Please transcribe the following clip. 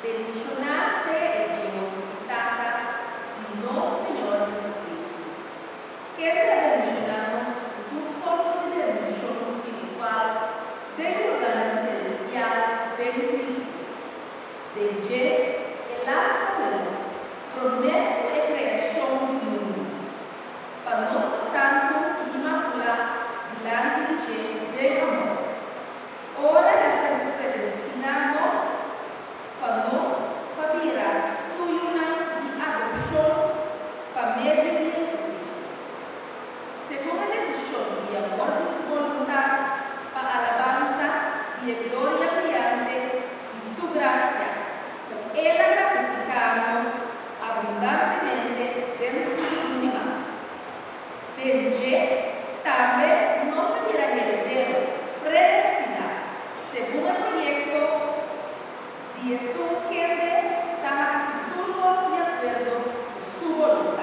Bendishoná sea e Dios i Tata di nos Señor Jesucristo, kende a bendishoná nos ku tur sorto di bendishon spiritual den lugánan selestial den Cristo. Den dje El a skohe nos promé ku e kreashon di mundu, pa nos ta santu i imakulá dilanti di dje den amor. Ora el a predestiná nos pa nos pa bira su yunan di adopshon pa medio di Jesucristo, segun e desishon di amor di su boluntat pa alabansa di e gloria briante di su grasia ku el a gratifiká nos abundantemente den su Yu stimá. Den dje tambe nos a bira heredero predestiná segun e proyekto di esun kende ta hasi tur kos di akuerdo ku su boluntat.